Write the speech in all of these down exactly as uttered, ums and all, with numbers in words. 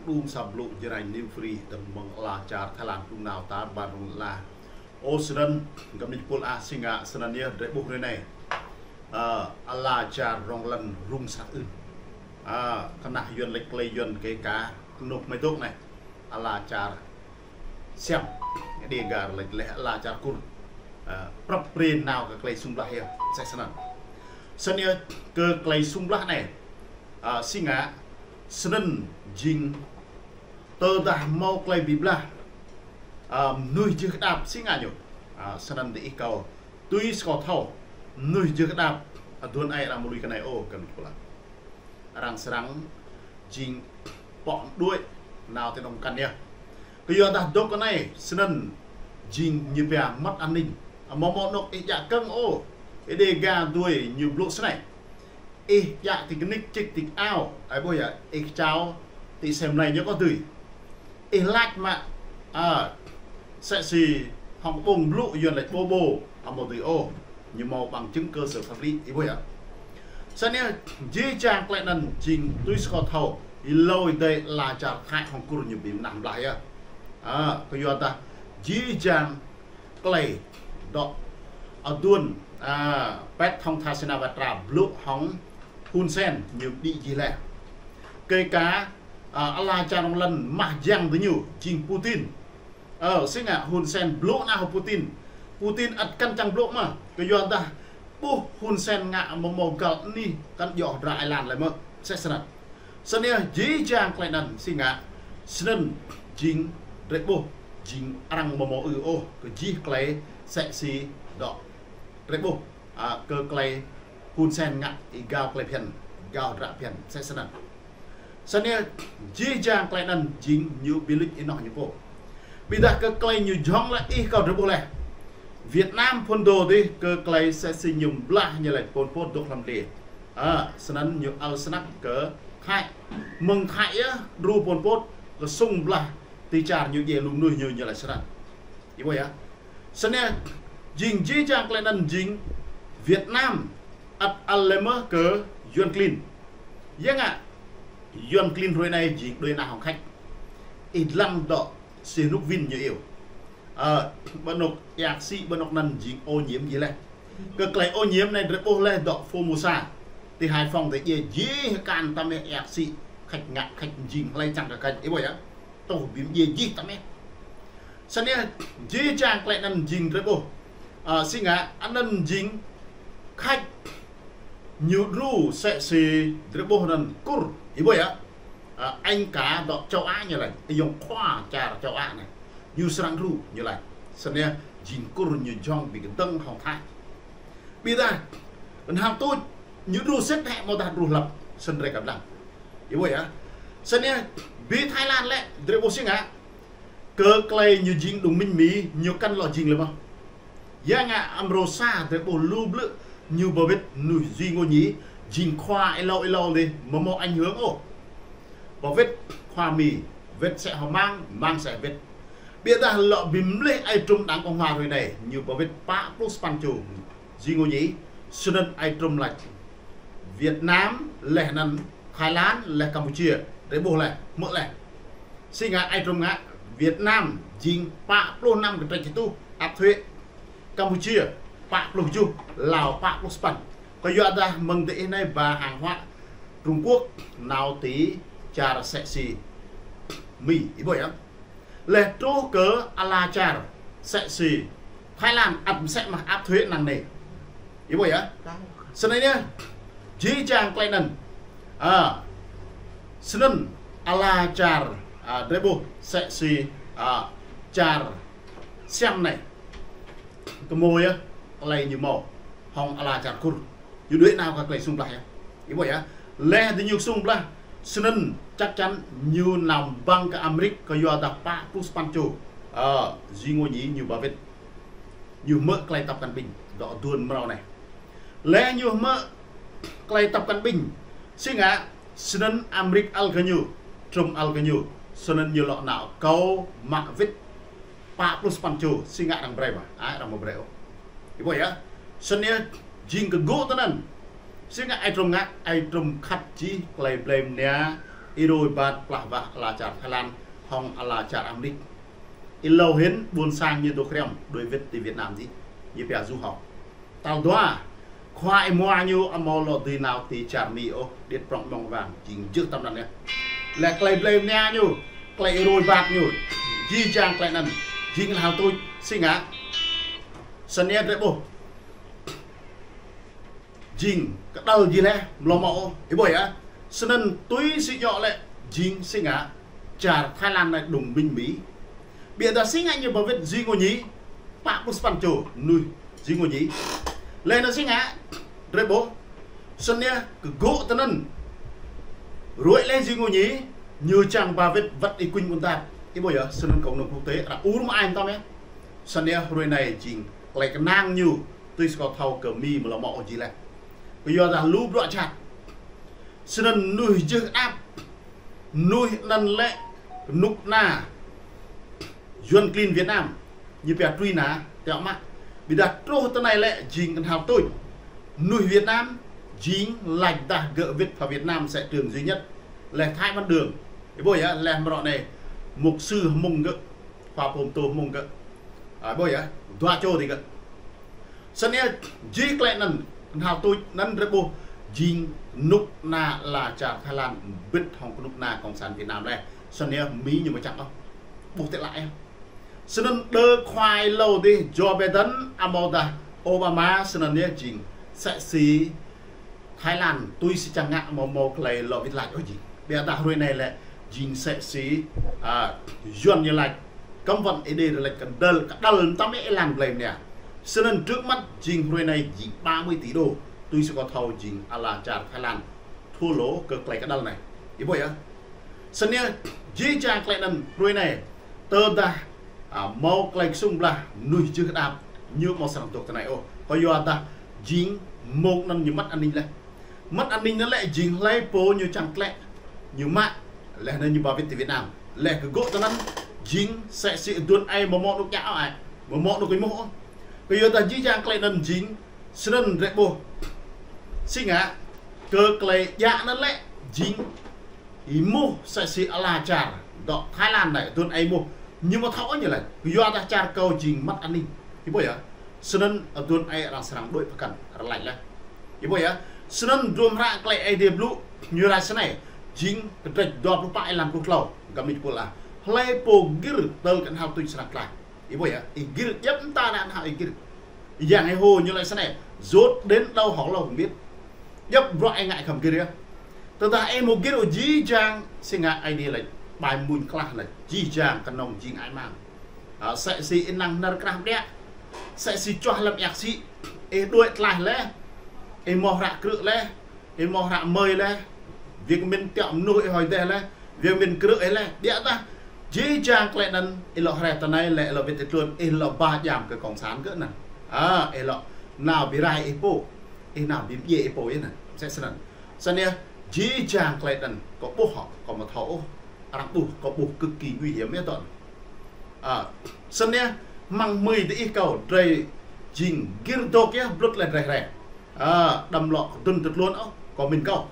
Đung sa blŭ jrai nim free tơm mơ̆ng ala čar Thái Lan đung nao tar ƀar rung la. Ơ, snăn, găm nĭ pul ah si ngă snăn yơh drei ƀuh rei anei. Ơ, ala čar rŏng lăn rŭng sat ưn. Ơ, kơnah Yuăn lĕ klei Yuăn kơ ka kơnuk mei dôk anei. Ala čar Siăm, Đêga lĕ lĕ ala čar Kur. Ơ, prăp pre nao kơ klei sung blah yơh, msĕ snăn. Snăn yơh kơ klei sung blah anei. Ơ, si ngă, snăn jing tơdah mâo klei bi blah. Ơ, mnuih jưh kơdăp si ngă ñu. Ơ, snăn diih kâo tui si kâo thâo. Mnuih jưh kơdăp, aduôn ai arăng mă lui kơ anei ôh, kơ anei pula. Arăng srăng jing pŏk đuĕ nao ti nŏng kăn yơh. Kơ yua dah dôk kơ anei, snăn jing ñu pia mất an ninh. Amâo mâo anôk ih djă kơ̆ng ôh, ih Đêga dui ñu blŭ snei. Ih djă ti kơnik čik ti ao, ai ƀuh yơh, ih čao ti sem anei ñu kơ dưi. Ih lač mă, ơ, msĕ si hŏng ƀơ̆ng blŭ Yuăn lač bô bô, amâo dưi ôh, ñu mâo bằng chứng cơ sở pháp lý, ih ƀuh yơh. Snăn yơh, jih jang klei anăn jing tui si kâo thâo, êlâo êdei ala čar Thái hŏng Kur ñu bi mnah blah yơh. Ơ, kơ yua dah, jih jang klei dŏ aduôn, ơ, pet hŏng Thasinavatra blŭ hŏng Hun Sen ñu đĭ jih leh. Kơ ka, ơ, ala čar rŏng lăn mah jiăng diñu, jing Putin. Ơ, si ngă Hun Sen blŭ nao Putin. Putin ăt kăn čiăng blŭ mơh, kơ yua dah ƀuh Hun Sen ngă mâo mâo găl anih kăn djŏ hơdră ai lan leh mơh, msĕ snăn. Snăn yơh jih jang klei anăn si ngă, snăn jing drei ƀuh, jing arăng mâo mâo ư ôh, kơ jih klei msĕ si dŏ. Drei ƀuh, ơ, kơ klei Hun Sen ngă êgao klei phiăn, êgao hơdră phiăn, msĕ snăn. Snăn yơh, jih jang klei anăn jing ñu bi luč ênoh ñu pô. Ƀiădah kơ klei ñu jhŏng leh ih kâo drei ƀuh leh. Việt Nam phŭn dô dih kơ klei msĕ si ñu blah ñu leh Pol Pot dôk hlăm dliê. Ơ, snăn ñu ăl snăk kơ Thái. Mơ̆ng Thái yơh, đru Pol Pot, kơ sung blah ti čar ñu djiê lu mnuih ñu ñu leh snăn. Ih ƀuh yơh. Snăn yơh, jing jih jang klei anăn jing Việt Nam ăt ăl leh mơh kơ Yuăn klin. Ya ngă, Yuăn klin hruê anei jing đuĕ nao hŏng Khač. Ih dlăng dŏ Sihanouk Vin ñu iêu. Ơ, ƀơi anôk yak sĭ ƀơi anôk anăn jing ô nhiễm jih leh. Kơ klei ô nhiễm anei drei ƀuh leh dŏ Formosa. Ti Hải Phòng ti djiê jih kăn tăm yak sĭ Khač ngă Khač jing hlei čiăng kơ Khač. Ih ƀuh yơh. Tuh bi mdjiê jih tăm yơh. Snăn yơh, jih jang klei anăn jing drei ƀuh. Ơ, si ngă, anăn jing Khač ñu đru msĕ si drei ƀuh anăn Kur, ih ƀuh yơh. Ơ, anh cả dŏ châu Á ñu lač, ayŏng khua čar châu Á anei. Ñu srăng đru ñu lač. Snăn yơh, jing Kur ñu jhŏng bi kơdơ̆ng hŏng Thái. Ƀiădah, anăn hăng tuč, ñu đru sĭt hĕ mơ̆ dah đru hlăp, snăn drei kăp lăng. Ih ƀuh yơh. Snăn yơh, bi Thái Lan lĕ, drei ƀuh si ngă. Kơ klei ñu jing đồng minh Mi, ñu kăn lŏ jing leh mơh. Ya ngă amrô sa drei ƀuh lu blư̆ ñu ba wĭt mnuih Duy Ngô Nhí, jing khua êlâo êlâo dih, mâo mâo ảnh hưởng ôh. Ba wĭt khua Mi, wĭt msĕ hŏ mang, mang msĕ wĭt. Ƀiădah lŏ bi mlih ai trŭm đảng Cộng hòa hruê anei, ñu ba wĭt pă pluh sa păn čô Duy Ngô Nhí, snăn ai trŭm lač Việt Nam leh anăn Thái Lan leh Campuchia, drei ƀuh leh, hmư̆ leh. Si ngă ai trŭm ngă, Việt Nam jing pă pluh năm kơ trĕč čô tuh ăp thuế, Campuchia pă pluh kjuh, Lào pă pluh sa păn. Kơ yua dah mơ̆ng diih anei ba hàng hóa Trung Quốc nao ti čar msĕ si Mi, ih ƀuh yơh. Leh truh kơ ala čar msĕ si Thái Lan ăt msĕ mơh ăp thuế năng anei. Ih ƀuh yơh. Snăn yơh, jih jang klei anăn. Ơ, snăn ala čar, ơ, drei ƀuh msĕ si, ơ, čar Siăm anei. Kơ mâo yơh, klei ñu mâo hŏng ala čar Kur. Ñu đuĕ nao kơ klei sung blah yơh. Ih ƀuh yơh. Leh diñu sung blah, snăn chắc chắn ñu nao ƀăng kơ Amêrik kơ yua dah pă pluh sa păn čô. Ơ, Duy Ngô Nhí ñu ba wĭt. Ñu hmư̆ klei Tập Cận Bình dŏ aduôn mrâo anei. Leh ñu hmư̆ klei Tập Cận Bình, si ngă, snăn Amêrik ăl kơ ñu, Trump ăl kơ ñu, snăn ñu lŏ nao kâo mă wĭt pă pluh sa păn čô, si ngă arăng brei mơh, ai arăng amâo brei ôh. Ih ƀuh yơh, snăn yơh jing kơ gŏ tơ anăn. Si ngă ai Trump ngă, ai Trump khăt jih klei blei mnia, Ih ruai ƀat plah wah ala čar Thái Lan, hŏng ala čar Amêrik. Ih lâo hĭn ƀôn sang ñu dŏ kriăm, đuaĭ wĭt ti Việt Nam dih. Ñu pia du học. Tal dua, khua ih mua ñu amâo lŏ dưi nao ti čar Mi ôh, điêt prŏng mơ̆ng wang, jing jưh tăm anăn yơh. Lĕ klei blei mnia ñu, klei ih ruai ƀat ñu, jih jang klei anăn, jing hal tuč, si ngă. Snăn yơh drei ƀuh. Jing kơđăl jih leh, mlâo mâo ôh, ih ƀuh yơh. Snăn tui si djŏ lĕ, jing si ngă, čar Thái Lan anai đung ƀing Mi. Ƀiădah si ngă ñu ba wĭt jing ngô ñi, pă pluh sapăn čô, mnuih jing ngô ñi. Leh anăn si ngă, drei ƀuh, snăn yơh kơ gŏ tơ anăn. Ruai leh jing ngô ñi, ñu čang ba wĭt wăt ih kuñ ƀun tat. Ih ƀuh yơh, snăn cộng đồng quốc tế, arăng ur mă ai tăm yơh. Snăn yơh, ruai anai jing klei kơnang ñu, tui si kâo thâo kơ Mi mlâo mâo ôh jih leh. Kyuadah lu bruă jhat. Snăn mnuih jưh đăp. Mnuih anăn lĕ knŭk kna Yuăn klin Việt Nam. Ñu pia trui na, tiŏ mă. Ƀiădah truh tơ anai lĕ jing knhal tuč. Mnuih Việt Nam jing lač dah gơ̆ wĭt pơ Việt Nam sẽ trường duy nhất. Leh Thái Văn Đường. Ih ƀuh yơh, leh mrŏ anai mục sư hmư̆ gơ̆. Khua pô mtô mơ̆ng gơ̆. Ơ, ƀuh yơh, dua čô dih gơ̆. Snăn yơh, jih klei anăn, knhal tuč anăn drei ƀuh, jing knŭk kna ala čar Thái Lan, ƀiădah hŏng knŭk kna cộng sản Việt Nam leh. Snăn yơh, Mi ñu mčah ôh. Ƀuh tơlơi yơh. Snăn đơ khua ih lâo dih, Joe Biden, amâodah Obama, snăn yơh jing. Msĕ si Thái Lan, tui si čang ngă mâo mâo klei lŏ wĭt lač ôh jing. Ƀiădah ruai anai lĕ, jing msĕ si, a, Yuăn ñu lač, cấm vận ih đei lač kơđăl, kơđăl tăm ih lăng blei mnia. Snăn trước mắt jing ruai anai jing ba mươi tỷ đô, tui si kâo thâo jing ala čar Thái Lan, thua lô kơ klei kơđăl anai. Ih ƀuh yơh. Snăn yơh, jih jang klei anăn ruai anai, tơdah, a, mâo klei ksŭng blah mnuih jưh đăp, ñu amâo srăng dôk tơ anai ôh. Kyuadah jing mông anăn ñu măt an ninh leh. Măt an ninh anăn lĕ jing hlei pô ñu čang tlĕ, ñu mă, leh anăn ñu ba wĭt ti Việt Nam. Leh kơ gŏ tơ anăn jing msĕ si aduôn aê amâo mâo anôk djă ôh, amâo mâo anôk êmuh ôh. Kyuadah jih jang klei anăn jing, snăn drei ƀuh. Si ngă, kơ klei djă anăn lĕ jing êmuh msĕ si ala čar dŏ Thái Lan anai, aduôn aê êmuh, ñu amâo thâo ôh ñu lač. Kyuadah čar kâo jing măt an ninh. Ih ƀuh yơh. Snăn aduôn aê arăng srăng đuaĭ pơkŏn, arăng lač leh. Ih ƀuh yơh. Snăn hdruôm hră klei Aê Diê blŭ, ñu lač snei, jing kdrêč dua pluh pă êlan pluh tlâo, găp ni čpul ah. Hlei pô gĭr tơl knhal tuč srăng tlaih. Ih ƀuh yơh, ih gĭr, djŏp mta anăn hă ih gĭr. Yang ih hô ñu lač snei, dốt đến đâu họ không biết. Djŏp bruă ih ngă khŏm gĭr yơh. Tơdah ih amâo gĭr ôh jih jang si ngă Aê Diê lač, ƀai mmuñ klah lač, jih jang knŏng jing hơăi mang. A, msĕ si ih năng nao krah mđiă. Msĕ si čuah lăm iăk sĭ, ih đuaĭ tlaih leh, ih mâo hră krư̆ leh, ih mâo hră mơi leh, Việt Minh tiŏ mnuih ih hơdeh leh, Việt Minh krư̆ ih leh, ƀiădah jih jang klei anăn ih lŏ hriê tơ anai lĕ ih lŏ wĭt ti tluôn, ih lŏ ba djam kơ cộng sản gơ̆ anăn. A, ih lŏ nao bi rai ih pô, ih nao bi mdjiê ih pô yơh anăn. Msĕ snăn. Snăn yơh, jih jang klei anăn, kâo ƀuh hŏ, kâo amâo thâo ôh, arăng ƀuh, kâo ƀuh cực kỳ nguy hiểm yơh tŏ. A, snăn yơh, mơ̆ng mơi diih kâo, drei jing gĭr dôk yơh, blŭt leh drei hriê. A, đăm lŏ kơdŭn ti tluôn ôh, kâo mĭn kâo.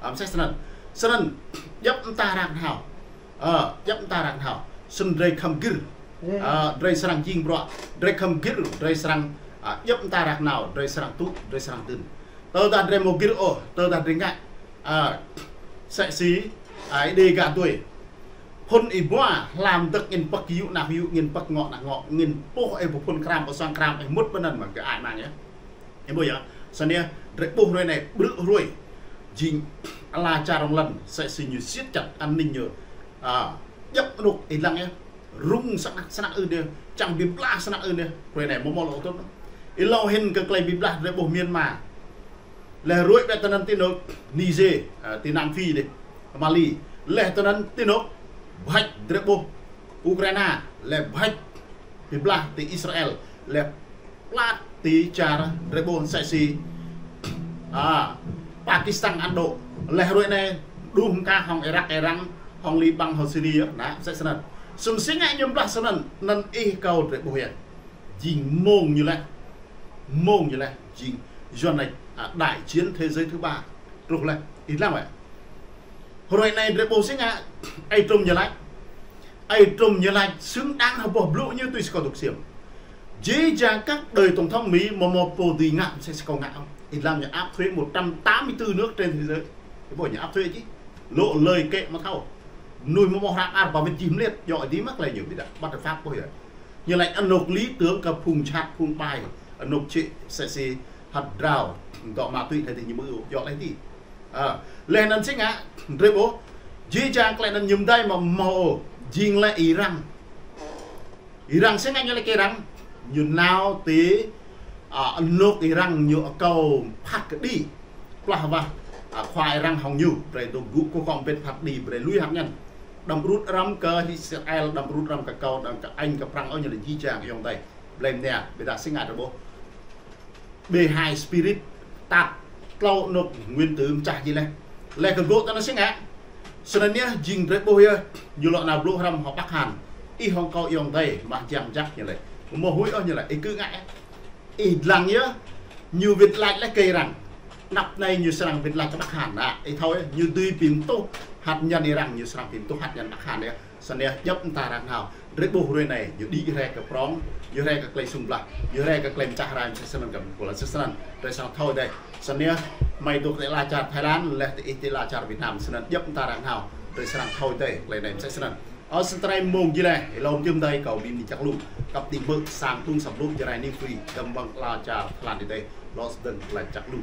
A, msĕ snăn. Snăn, djŏp mta arăng hao. A, djŏp mta arăng hao. Snăn drei khŏm gĭr. A, drei srăng jing bruă. Drei khŏm gĭr, drei srăng, a, djŏp mta arăng nao, drei srăng tŭ, drei srăng dưn. Tơdah drei amâo gĭr ôh, tơdah drei ngă. A, msĕ si, a, ih đei gah tui. Phŭn ih ƀuă, hlam dơ̆k angĭn pơ̆k yŭ nao yŭ, angĭn pơ̆k ngŏ nao ngŏ, angĭn pôh ih ƀu phŭn kram, ƀu sang kram, ih mŭt ƀơi anăn mơ̆n kơ ai mang yơh. Ih ƀuh yơh, snăn yơh, drei ƀuh ruai anai, ƀrư̆ ruai. Jing ala čar rŏng lăn, msĕ si ñu siết chặt an ninh ñu. A, djŏp anôk ih lăng yơh. Rŭng snăk, snăk ưn yơh, čang bi blah snăk ưn yơh. Ruai anai, amâo mâo lŏ tŭ. Ih lŏ hĭn kơ klei bi blah drei ƀuh Myanmar. Leh ruai ƀiă tơ anăn ti anôk Niger, a, ti Nam Phi dih, Mali. Leh tơ anăn ti anôk bhač drei ƀuh Ukraina, leh bhač bi blah ti Israel, leh plat ti čar drei ƀuh msĕ si, a, Pakistan Ấn Độ. Leh ruai anai, đuh mka hŏng Iraq, Iran, hŏng Liban, hŏng Syria, nă, msĕ snăn. Snăn si ngă ñu blah snăn, anăn ih kâo drei ƀuh yơh. Jing mông ñu leh. Mông ñu leh, jing Yuăn lač, a, đại chiến thế giới thứ ba. Truh leh, ih lăng wĕ. Hrơi anai drơi ƀuh sĭt ngă, ai Trump ñu laĭ. Ai Trump ñu laĭ xứng đáng hơbôh blŭ ñu tui si kâo dŏ ksiêm. Jih jang các đời tổng thống Mỹ mơ̆ mơ̆ pô dưi ngă mơ̆ sĭt si kâo ngă. Ih lăng ñu áp thuế một trăm tám mươi tư nước trên thế giới. Ih ƀuh ñu áp thuế čih. Lŏ lơi kĕ mơ̆ thâo. Mơnuih mơ̆ mơ̆ hră ar ba wĭt čih mơliat, djŏ dih mơ̆ klei ñu ƀiă đă. Bất hợp pháp ƀuh yơh. Ñu laĭ anôk lý tưởng kơ phung jhat, phung ƀai. Anôk čih sĭt si hăt drao. Dŏ ma túy laih dih ñu mơ̆ djŏ laih dih. Ơ, laih anŭn sĭt ngă, drơi ƀuh. Jih jang klei anŭn ñu ƀu djơ̆ mơ̆ mơ̆ ôh, jing lĕ Iran. Iran sĭt ngă ñu lĕ kơ Iran. Ñu nao ti, ơ, anôk Iran ñu akâo phat kơđi. Plah wah, ơ, khua Iran hŏng ñu, brơi tơ gŭ kơ kông pĭt phat kơđi, brơi lui hăt ñăn. Đăm rŭt răm kơ Israel, đăm rŭt răm kơ kâo, đăm kơ Anh, kơ Prăng ôh ñu lĕ jih jang ayŏng adơi. Blem nia, ƀiă đa sĭt ngă drơi ƀuh. B hai spirit, tat, klâo anôk nguyên tử mơčah jih laih. Laih kơ gŏ tơ anŭn sĭt ngă. Snăn yơh, jing drơi ƀuh yơh, ñu lŏ nao blŭ hrăm hŏ Bắc Hàn. Ih hŏng kâo ayŏng adơi, mă jang jak ñu laih. Mơ̆ huĭ ôh ñu laih, ih kơ ngă. Ih lăng yơh, ñu wĭt laĭ laih kơ Iran. Anăp anai ñu srăng wĭt laĭ kơ Bắc Hàn. Nă, ih thâo yơh, ñu dưi pĭm tuh, hăt ñăn Iran, ñu srăng pĭm tuh, hăt ñăn Bắc Hàn yơh. Snăn yơh djŏp mơta arăng hnao. Drơi ƀuh hrơi anai, ñu đĭ rai kơ prŏng, ñu rai kơ klei sung blah, ñu rai kơ klei mơčah rai mơčah snăn kơ pô la sĭt snăn. Drơi srăng thâo dih. Snăn yơh, mơi dŏ ti ala čar Thái Lan, laih ti ih ti ala čar Việt Nam, snăn djŏp mơta arăng hnao. Drơi srăng thâo dih, klei anai mơčah snăn. Ơ, snăn tơlơi mơ̆ng jih laih, ih lŏm jum dih kâo ƀing ni čăk lu. Kăp ti mơ̆ sang tung săp lu jơrai ni free, dăm ƀăng ala čar Thái Lan dih dih. Lŏ sdơ̆ng klei čăk lu.